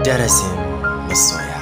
Darasin masoya.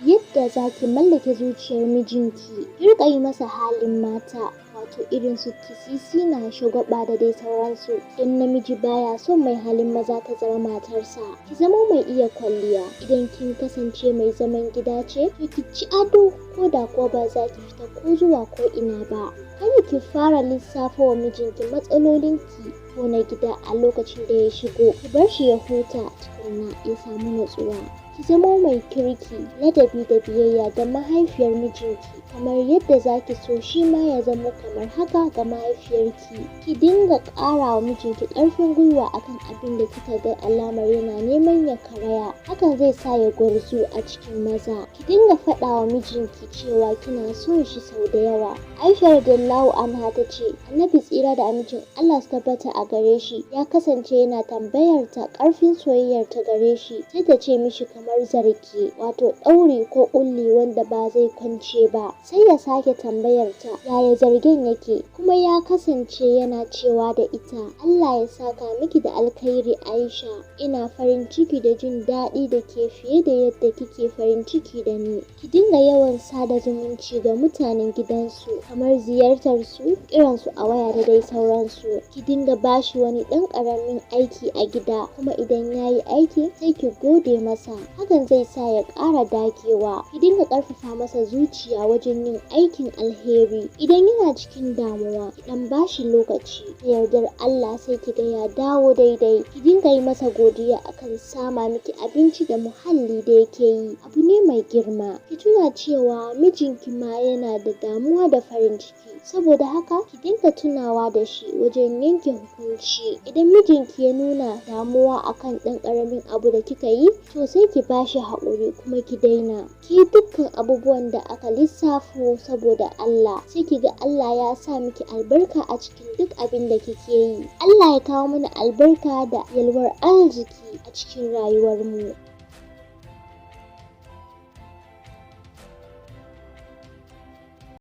Yadda za ki mallake zuciyar mijinki, ki riƙa yi masa halin mata, wato irin su kisisina, shagwaɓa da dai sauransu. Don namiji baya son mai halin maza ta zama matarsa. Ki zama mai iya kwalliya. Idan kin kasance mai zaman gida ce, to ki ci ado ko da kuwa ba za ki fita ko zuwa ko ina ba. Kada ki fara lissafa wa mijinki matsalolinki ko na gida a lokacin da ya shigo. Ki bar shi ya huta tukunna ya samu natsuwa. Ki zamo mai kirki, ladabi da biyayya ga mahaifiyar mijinki kamar yadda za ki so shi ma ya zamo kamar haka ga mahaifiyarki. Ki dinga ƙara wa mijinki ƙarfin gwiwa akan abin da kika ga alamar yana neman ya karaya. Hakan zai sa ya gwarzu a cikin maza. Ki dinga faɗa wa mijinki cewa kina son shi sau da yawa. Aisha radiyallahu anha ta ce, Annabi tsira da amincin Allah su tabbata a gare shi ya kasance yana tambayar ta ƙarfin soyayyar ta gare shi, sai ta ce mishi kamar zarge, wato ɗauri ko ƙulli wanda ba zai kwance ba. Sai ya sake tambayar ta yaya zargen yake, kuma ya kasance yana cewa da ita, Allah ya saka miki da alkhairi Aisha, ina farin ciki da jin daɗi da ke fiye da yadda kike farin ciki da ni. Ki dinga yawan sada zumunci ga mutanen gidansu, kamar ziyartar su, kiransu a waya da dai sauransu. Ki dinga bashi wani ɗan ƙaramin aiki a gida, kuma idan ya yi aiki sai ki gode masa. Hakan zai sa ya ƙara dagewa. Ki dinga ƙarfafa masa zuciya wajen yin aikin alheri. Idan yana cikin damuwa, ki ɗan bashi lokaci. Da yardar Allah sai ki ga ya dawo daidai. Ki dinga yi masa godiya akan sama miki abinci da muhalli da yake yi. Abu ne mai girma. Ki tuna cewa mijinki ma yana da damuwa da farin ciki. Saboda haka ki dinga tunawa da shi wajen yanke hukunci. Idan mijinki ya nuna damuwa akan ɗan ƙaramin abu da kika yi, to sai ki bashi haƙuri kuma ki daina. Ki yi dukkan abubuwan da aka lissafo saboda Allah, sai ki ga Allah ya sa miki albarka a cikin duk abin da kike yi. Allah ya kawo mana albarka da yalwar arziki a cikin rayuwarmu.